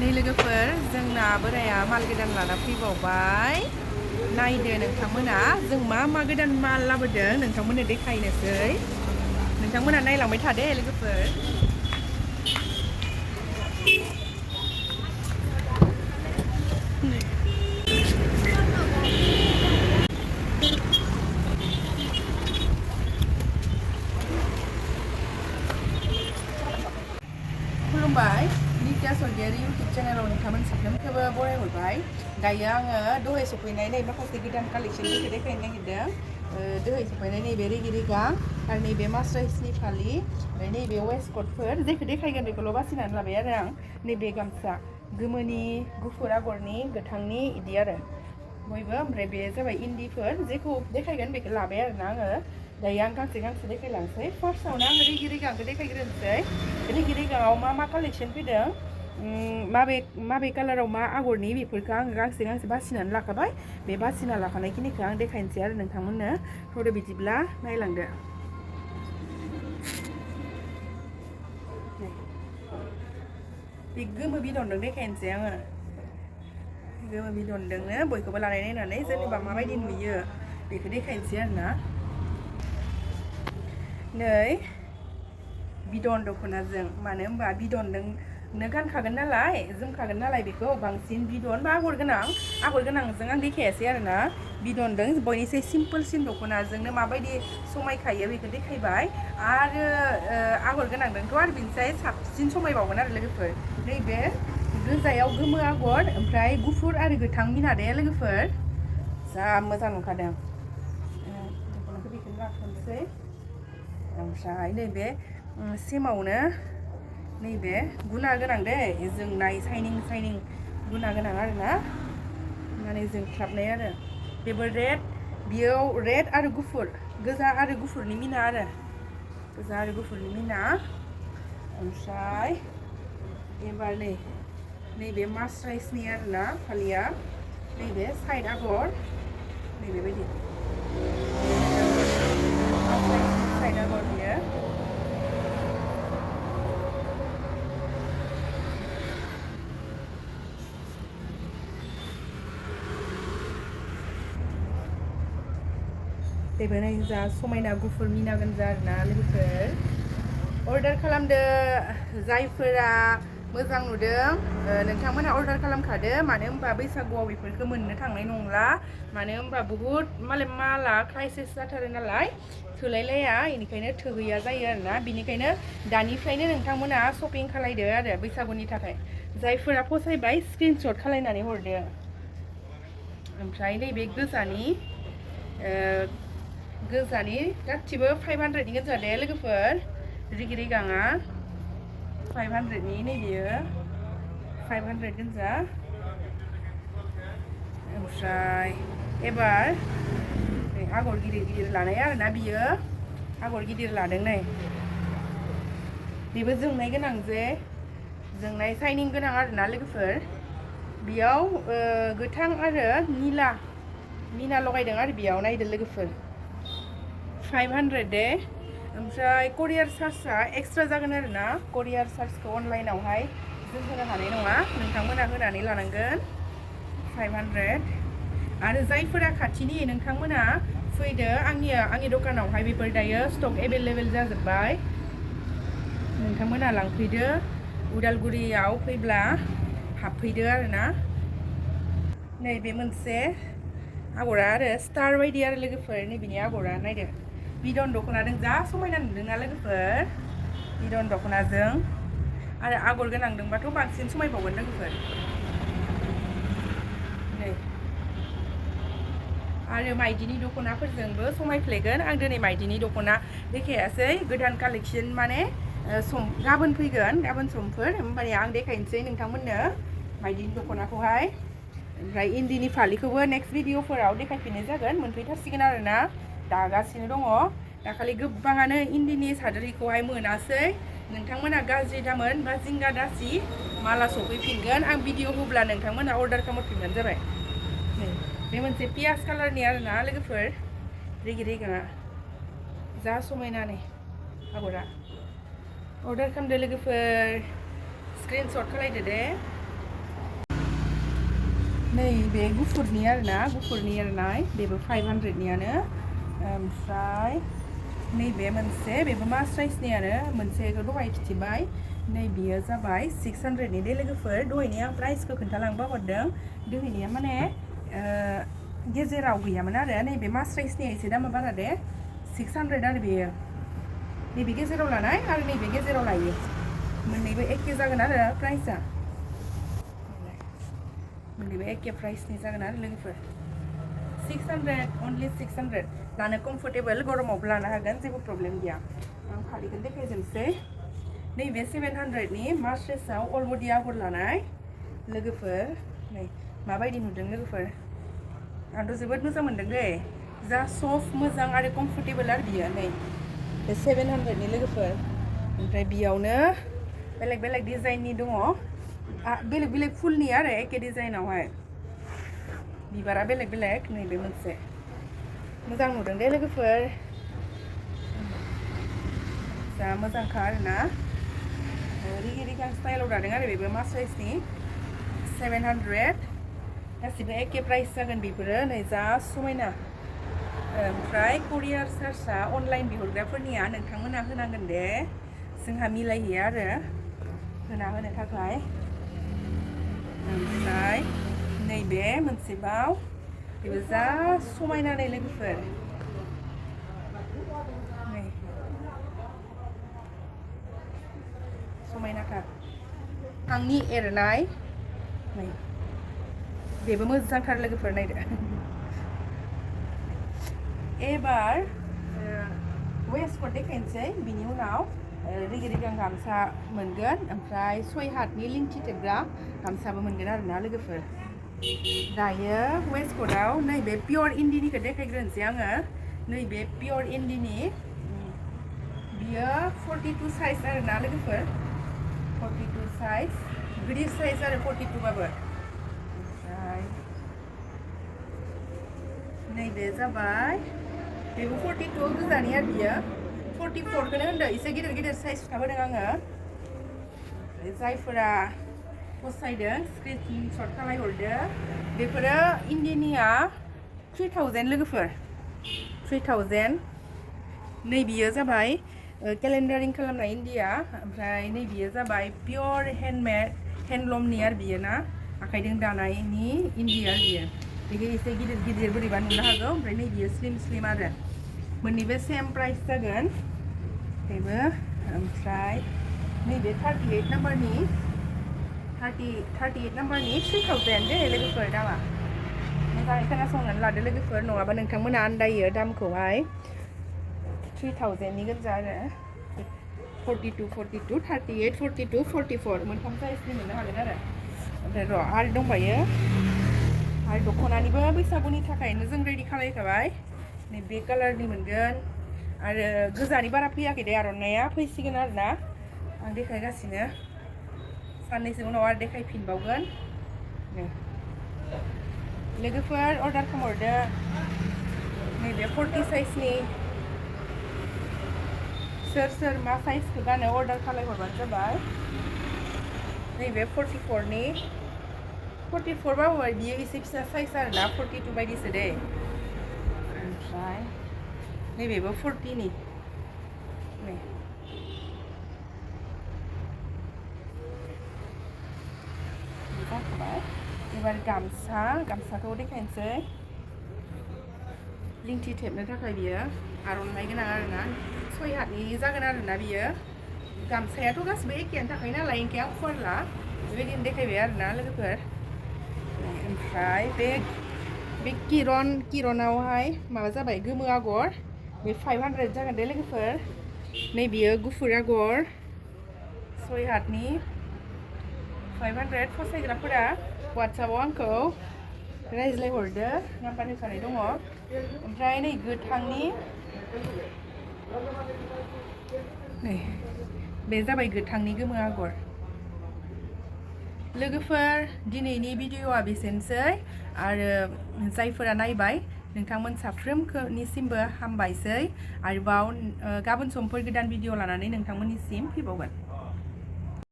नै लोगोफोर जोंना बोराया माल गोदान लाना फैबावबाय नायदो नोंथांमोना जों मा गोदान माल लाबोदों नोंथांमोननो देखायनोसै नोंथांमोना नायलांबाय थादे लोगोफोर खुलुमबाय नित्या सरगियारि इउटुब चेनेलाव नोंथांमोन साफ्रोमखौबो बरायहरबाय दायो आङो दहाय सफैनाय नै माखासे गोदान कालेक्शनफोरखौ देखायनो नागिरदों दहाय सफैनाय नैबे रेगि रेगां आरो नैबे मास्राइसनि फालि ओमफ्राय नैबे वेस्टकटफोर जेखौ देखायगोन बेखौल' बासिनानै लाबाय आरो आं नैबे गामसा गोमोनि गुफुर आगरनि गोथांनि इदि आरो बयबो ओमफ्राय बे जाबाय इन्दिफोर जेखौ देखायगोन बेखौ लाबाय आरोना आङो दायो आं गांसे देखायलांसै फार्स्टआवनो आङो रेगि रेगांखौ देखायग्रोनोसै रेगि रेगाङाव मा कालेक्शन फैदों माबे कालाराव मा आगरनि बेफोरखौ आङो गांसे बासिनानै लाखाबाय बे बासिना लाखानायखिनिखौ आं देखायनोसै आरो नोंथांमोननो थ'दो बिदिब्ला नायलांदो बे गोमो बिदनजों देखायनोसै आङो गोमो बिदनजोंनो बयखौबो लानाय नायनानै जेनेबा माबायदि नुयो बेखौ देखायनोसै आरोना नै बिदन दख'नाजों मानो होनबा बिदनजोंनो गानखागोन नालाय जोमखागोन नालाय बेखौ बांसिन बिदन बा आगर गोनांजों आं देखायासै आरोना बिदनजों बयनिख्रुइ सिम्पोलसिन दख'नाजोंनो माबायदि समायखायो बेखौ देखायबाय आरो आगर गोनांजोंथ' आरो बिनिफ्राय साबसिन समायबावगोन आरो लोगोफोर नैबे गोजायाव गोमो आगर ओमफ्राय गुफुर आरो गोथां मिना दे लोगोफोर जा मोजां नुखादों दख'नाखौ बेखौनो लाथ'नोसै ओमफ्राय नैबे सेमावनो नैबे गुना गोनां दे जोंनाय साइनिं गुना गोनां आरोना माने जोंख्लाबनाय आरो बेबो बियो रेड आरो गुफुर गोजा आरो गुफुरनि मिना आरो गोजा आरो गुफुरनि मिना ओमफ्राय एबार नैबे मास्राइसनि आरोना फालिया नैबे साइड आगर नैबेबायदि साइड आगर बियो बेबो नै जा समायना गुफुर मिना गोनजा आरोना लोगोफोर अर्डार खालामदो जायफोरा मोजां नुदों नोंथांमोना अर्डार खालामखादो मानो होनबा बैसागुआव बेफोरखौ मोननो थांनाय नंला मानो होनबा बुहुत माला क्राइसिस जाथारो नालाय थोलायलाया बेनिखायनो थोहैया जायो आरोना बिनिखायनो दानिफ्रायनो नोंथांमोना शपिं खालायदो आरो बैसागुनि थाखाय जायफोरा फसायबाय स्क्रिनशट खालायनानै हरदो ओमफ्राय नैबे गोजानि गासिबो 500नि गोजा दे लोगोफोर रेगि रेगाङा 500नि नैबेयो 500 गोजा ओमफ्राय एबार आगर गिदिर लानाय आरोना बियो आगर गिदिर लादों नै बेबो जोंनाय गोनां जे जोंनाय साइनिं गोनां आरोना लोगोफोर बेयाव गोथां आरो मिना लगायदों आरो बेयाव नायदो लोगोफोर 500 दे ओमफ्राय करियार चार्जआ एक्सट्रा जागोन आरोना करियार चार्जखौ अनलाइनावहाय जों होनो हानाय नङा नोंथांमोना होनानै लानांगोन 500 आरो जायफोरा खाथिनि नोंथांमोना फैदो आंनि दखानावहाय बेफोर दायो स्टक एभेलेबेल जाजोब्बाय नोंथांमोना लांफैदो उदालगुरियाव फैब्ला हाबफैदो आरोना नैबे मोनसे आगरा आरो स्टार बायदि आरो लोगोफोर नैबेनि आगरा नायदो बिदन दख'नाजों जा समायना नुदोंना लोगोफोर बिदन दख'नाजों आरो आगर गोनांदोंबाथ' बांसिन समायबावगोन लोगोफोर नै आरो माइदिनि दख'नाफोरजोंबो समायफ्लेगोन आं दिनै माइदिनि दख'ना देखायासै गोदान कालेक्शन माने गाबोन फैगोन गाबोन समफोर होमबानिया आं देखायनोसै नोंथांमोननो माइदिनि दख'नाखौहाय ओमफ्राय इन्दिनि फालिखौबो नेक्स्ट भिडिअफोराव देखायफिननाय जागोन मोनफैथारसिगोन आरोना दागासिनो दङ दाखालि गोबाङानो इन्दिनि सादोरखौहाय मोनासै नोंथांमोना गाज्रि दामोन बा जिंगा दासि माला सफैफिनगोन आं भिडिअ होब्ला नोंथांमोना अर्डार खालामफिनबानो जाबाय बे मोनसे पियाज कालारनि आरोना लोगोफोर रेगि रेगाङा जा समायना नै आगरा अर्डार खालामदो लोगोफोर स्क्रिनशट खालायदो दे नैबे गुफुरनि आरोना गुफुरनि आरनाय बेबो 500नियानो ओमफ्राय नैबे मोनसे बेबो मास्राइसनि आरो मोनसेखौ दहाय खिथिबाय नै बियो जाबाय 600नि दे लोगोफोर दहायनि आं प्राइसखौ खोन्थालांबा हरदों दोहैनिया माने गेजेराव गैयामोन आरो नैबे मास्राइसनिया एसे दामा बारा दे 600 आरो बेयो नैबे गेजेराव लानाय आरो नैबे गेजेराव लायो मोननैबो एखे जागोन आरो प्राइसआ मोननैबो एखे प्राइसनि जागोन आरो लोगोफोर 600 अनलि 600 लानो कम्फर्टेबल गरमावबो लानो हागोन जेबो प्रब्लेम गैया आं फालिखौ देखायजोबसै नैबे 700नि मास्राइसआव अल बडि आगर लानाय लोगोफोर नै माबायदि नुदों लोगोफोर आंथ' जोबोद मोजां मोनदों दै जा सफ्ट मोजां आरो कम्फर्टेबल आरो बियो नै बे 700नि लोगोफोर ओमफ्राय बेयावनो बेलेग बेलेग डिजाइननि दङ बेलेग बेलेग फुलनि आरो एखे डिजाइनावहाय बिबारा बेलेग बेलेग नैबे मोनसे मोजां नुदों दे लोगोफोर जा मोजांखा आरोना रिगि रिगां स्टाइलाव दादों आरो बेबो मास्राइसनि 700 गासिबो एखे प्राइस जागोन बेफोरो नै जा समायना ओमफ्राय कुरियार चार्जआ अनलाइन बिहरग्राफोरनिया नोंथांमोना होनांगोन दे जोंहा मिलायहैया आरो होनो थाखाय ओमफ्राय नैबे मोनसेबाव बेबो जा समायना नै लोगोफोर नै समायनाथार आंनि एरनाय नै बेबो मोजांथार लोगोफोर नायदो एबार वेस्टकट देखायनोसै बिनि उनाव रिगि रिगां गामसा मोनगोन ओमफ्राय 6 हातनि लिंथि थेबग्रा गामसाबो मोनगोन आरोना लोगोफोर दायो वेस्टकटआव नैबे पियर इन्दिनिखौ देखायग्रोनोसै आङो नैबे पियर इन्दिनि बियो 42 साइज आरोना लोगोफोर 42 साइज गिदिर साइज आरो 42 बाबो ओमफ्राय नैबे जाबाय बेबो 42 गोजानि आरो बियो 44खौनो होनदो एसे गिदिर गिदिर साइज थाबोदों आङो जायफोरा फसायदों स्क्रिनशट खालामहरदो बेफोरो इन्दिनिया 3000 लोगोफोर 3000 नै बियो जाबाय केलेन्डारिं खालामनाय इन्दिया ओमफ्राय नै बियो जाबाय पियर हेन्डमेड हेन्डलुमनि आरो बियो ना आखाइजों दानायनि इन्दि आरो बियो बेखौ एसे गिदिर गिदिर बोरैबा नुनो हागौ ओमफ्राय नै बियो स्लिम स्लिम आरो मोननैबो सेम प्राइस जागोन बेबो ओमफ्राय नैबे 38 नाम्बारनि 38 नाम्बारनि 3000 दे लोगोफोर दामा मोजाङै खोनासंनानै लादो लोगोफोर नङाबा नोंथांमोना आन्दायो दामखौहाय 3000नि गोजा आरो 42 42 38 42 44 मोनथाम साइजनि मोननो हागोन आरो ओमफ्राय र' आरो दंबायो आरो दख'नानिबो बैसागुनि थाखायनो जों रेडि खालामखाबाय नै बे कालारनि मोनगोन आरो गोजानि बारा फैयाखै दे आर'नाइया फैसिगोन आरोना आं देखायगासिनो साननैसो उनाव आरो देखायफिनबावगोन लोगोफोर अर्डार खालामहरदो नैबे 40 साइजनि सोर मा साइजखौ गानो अर्डार खालामहरबानो जाबाय नैबे 44नि 44 बाबो बियो एसे फिसा साइज आरोना 42 बायदिसो दे ओमफ्राय नैबेबो 40नि नै जाखाबाय एबार गामसाखौ देखायनोसै लिंथि थेबनो थाखाय बियो आर'नाइ गोनां आरोना 6 हातनि जागोन आरोना बियो गामसायाथ' गासिबो एखेयानो थाखायो नालाय ओंखाय आं फुवारला बेबायदिनो देखायबाय आरोना लोगोफोर ओमफ्राय बे किरनावहाय माबा जाबाय गोमो आगर बे 500 जागोन दे लोगोफोर नै बियो गुफुर आगर 6 हातनि 500 फसायग्राफोरा वाट्सएपआव आंखौ रायज्लायहरदो नाम्बार होखानाय दङ ओमफ्राय नै गोथांनि नै बे जाबाय गोथांनि गोमो आगर लोगोफोर दिनैनि भिडिअ'आ बेसेनोसै आरो जायफोरा नायबाय नोंथांमोन साफ्रोमनिसिमबो हामबायसै आरोबाव गाबोन समफोर गोदान भिडिअ लानानै नोंथांमोननिसिम फैबावगोन